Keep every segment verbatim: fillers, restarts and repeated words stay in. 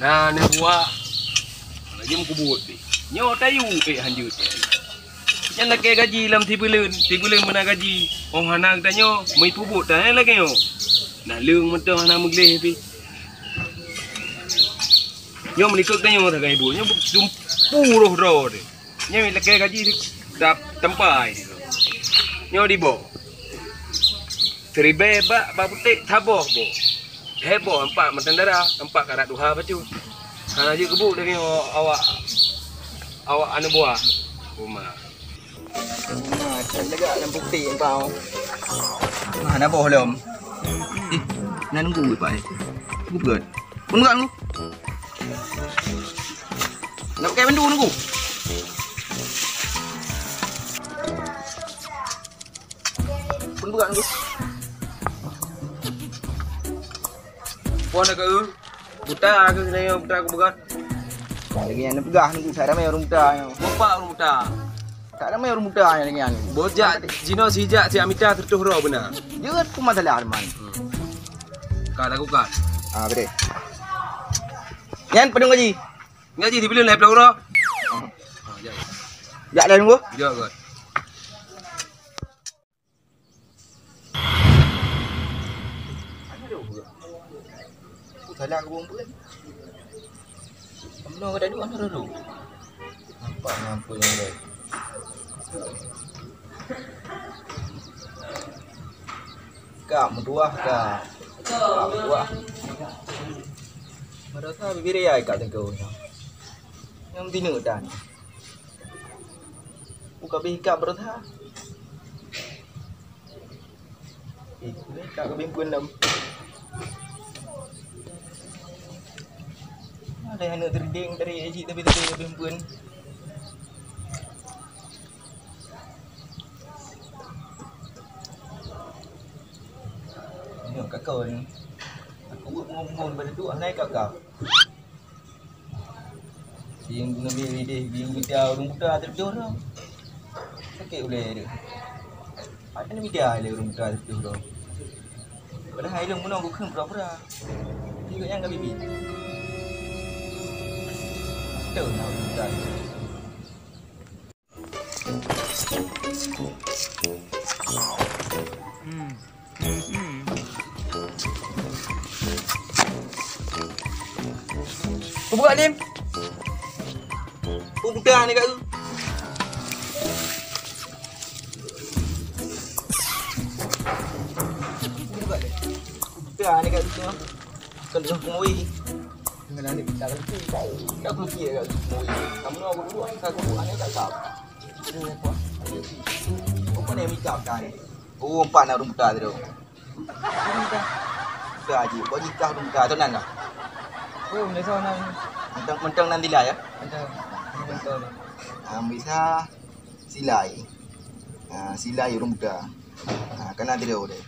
Na neubuak, laju meukubuet pih. Nyoe tayue pih hanjeuet. Nyan lakée gaji lam sibuleuen, sibuleuen meunan gaji. Oh hana geutanyoe, meuipubuet tan lakée nyoe. Naleueng mantong hana meugleh pih. Nyoe meulikot geutanyoe sagai buet. Nyoe dumpu roh droe teuh. Nyoe lakée gaji tap tampai. Nyoe diboh. Siribée bak, bak putéh saboh boh. Heboh empat mantong dara, empat karat tuha bacut. Hana jeuet keubu lagée awak, awak aneuk buah. Uma. Uma, cit lagak lam putéh empau. Hana boh lom. Ih, na nunggu, Pak, eh. Nunggu peugah. Pun peugah nunggu. Nak pakai bandu nunggu. Pun peugah nunggu. Pon ka eu. Buta ke sini, buta ke peugah. Lagi nyang peugah nunggu, saya ramai ureueng buta nyoe. Bapak ureueng buta. Tak ramai ureueng buta nyoe lagi nyan. Bojak jinoe sijak si Amita sireutoh droe beuna. Jeuet pun masalah, Arman. Hmm. Ka lakukan. Ah, betul. Nyan padum gaji? Gaji dibilin lhèe plôh uroe. Ah. Ah, jak. Jak dah nunggu. Jak, God. Salah keu bumbuen. Kamoe ka duek na dulu. Nampak ngon peue nyang laén. Ka meutuah ka. Ka meutuah. Baroesa bibiri ai ka teungku. Nyang tineuk dan. Buka bih ka baroesa. Eh, ni ka keubimpun lam. Ada aneuk terding dari cik tapi tapi keubimpun. Ni kakak ni. Aku buat ngomong pada tu, anak kakak. Sing guna biri deh, biri kita urung buta terjor. Sakit uleh dia. Ada ni media le urung buta terjor. Padahal ilong guna gukheun pura-pura. Tiga yang kami bi. Tahu nak urung buta. Peue buet, Lim? Peue buta ni kat tu? Peue buta ni kat tu? Kan dah kemui. Dengan aneuk kita kan tu. Tak perlu kira kan. Kamu nak aku dulu, saya aku buat aneuk tak tahu. Apa ni yang minta kan? Oh, empat nak rumah tu. Ka jih, bak jih kah ureueng buta tu nan kah? Oh, biasa nan. Mentang-mentang nan dilai, ya? Mentang, mentang. Ah, bisa silai. Ah, silai ureueng buta. Ah, kana tiru deh.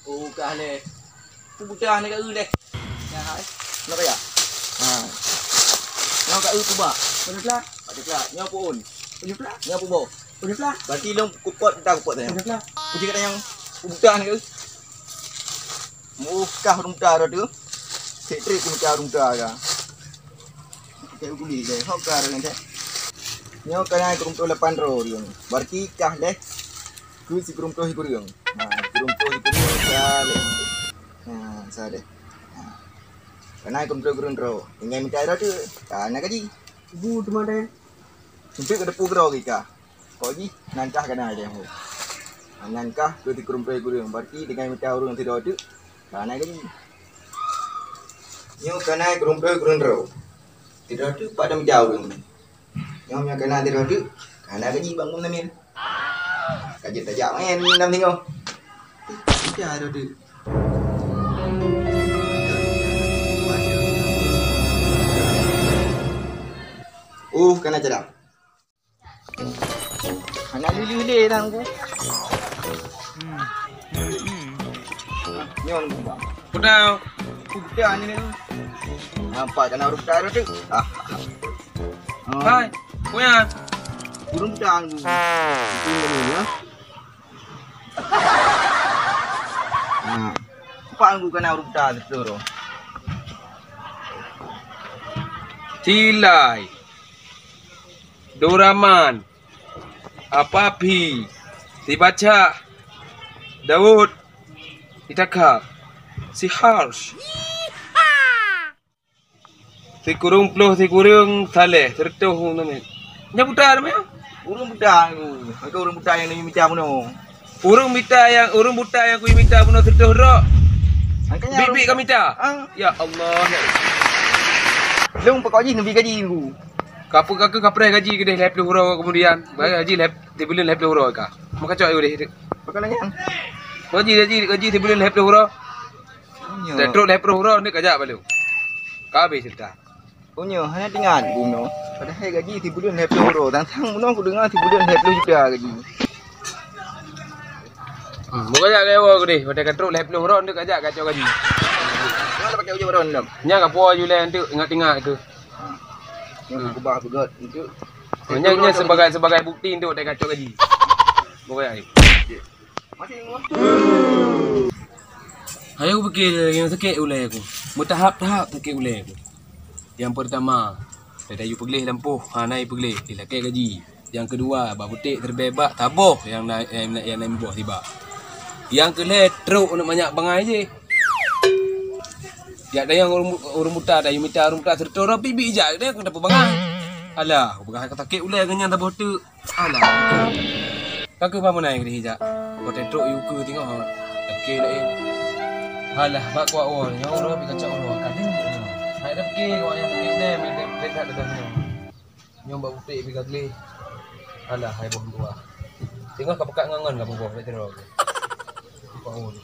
Peue buka lé? Peue buta hana ka eu lé? Nyan hai. Nyoe kaya. Ha. Nyoe ka eu peue bak? Peue teuplat? Peue teuplat. Nyoe peue ôn? Peue teuplat? Nyoe peue boh? Peue teuplat? Berarti lôn kupot, kita kupot tanya. Peue teuplat? Uji kat tanya. Peue buta hana ka eu? Meuh kah ureueng buta tu. Cek trik peue buta ureueng buta ka. Cek guli deh. Hok ka ureueng deh. Nyoe ka na kureueng lapan droe ureueng. Berarti kah lé. Keu sikureueng ploh sikureueng. Ha, sikureueng ploh sikureueng, sa lé. Ha, sa deh. Ha. Kana sikureueng ploh sikureueng droe. Tinggai mita droe tu. Ha, na gaji. Bu teuma deh. Untuk ka depu droe kita. Kok jih, nan kah kana deh. Ha, nan kah keu sikureueng ploh sikureueng. Berarti tinggai mita ureueng sidroe tu. Ha, na gaji. Nyoe kana kureueng ploh kureueng droe. Sidroe teuk pat dam jauh ureueng. Nyoe nyang kana sidroe teuk, kana gaji bang Bun Samin. Ka jeuet tajak main lam singoh. Ija sidroe teuk. Uh, kana cadang. Hana lilih lé dah ku. Nyoe ku ba. Peudang. Ku peudang ni. Nampak kana ureueng peudang tu. Ah. Hai, punya. Ureueng peudang ku. Itu ni ya. Nah. Nampak ku kana ureueng peudang tu. Cilai. Doraman, Apapi, Sibaca, Daud, Itakab, Sihars, Sikureueng Ploh Sikureueng Saleh, Sireutoh Namiet. Nyan buta namanya? Ureueng buta tu. Maka ureueng buta nyang mita bunoe. Ureueng mita nyang, ureueng buta nyang kuyue mita bunoe sireutoh droe. Angkanya biet-biet ka mita. Ah. Ya Allah, ya Allah. Lôn pokok jih neubi gaji ku. Ka peu-, ka keuh ka preh gaji keudeh lhèe ploh uroe kemudian. Bagi gaji lhèe, sibuleuen lhèe ploh uroe ka. Maka cok ayo deh. Pakai nyan. Gaji, gaji, gaji sibuleuen lhèe ploh uroe. Iya. Dah trok lhèe ploh uroe ni kajak balu. Ka habéh cerita. Oh nyoe hana teuingat bunoe. Padahai gaji sibuleuen lhèe ploh uroe. Tang-tang bunoe kudeungo sibuleuen lhèe ploh juta gaji. Hmm, bukan jak lewat ke deh. Pada ka trok lhèe ploh uroe tu kajak kacau gaji. Mana pakai ujian uroe ni? Nya ka po ju leh tu ingat-ingat tu. Yang kubah begot untuk Nyan, nyan sebagai, sebagai bukti untuk tak kacau gaji. Bukan ai. Masih ingat? Hai kupikir nyang sakét ulèe ku. Meutahap-tahap sakét ulèe ku. Nyang peurtama, tayue peugleh lampôh, hana peugleh, dilakèe gaji. Nyang keudua, bak putéh teureubèe bak taboh nyang na, nyang na, nyang na boh tibak. Nyang keulhèe trok aneuk manyak bangai jih. Jak dayang ureueng, ureueng buta, dayang mita ureueng buta, sireutoh droe biet-biet jak dayang keu tapeubangai. Alah, peugah ka sakét ulèe ngon nyan taboh teuk. Alah. Ka keuh pamunai keudeh jak. Watèe trok yue keue teungoh. Oke laén. Alah, bak kuat woe nyoe uroe pih kacok uroe ka deuh. Hai dah pike kawak nyang sakét ulèe meunan that dah nyoe. Nyoe bak putéh pih ka gleh. Alah, hai boh meutuah. Teungoh ka peugah ngon-ngon ka peuboh, tak cero. Kuat woe.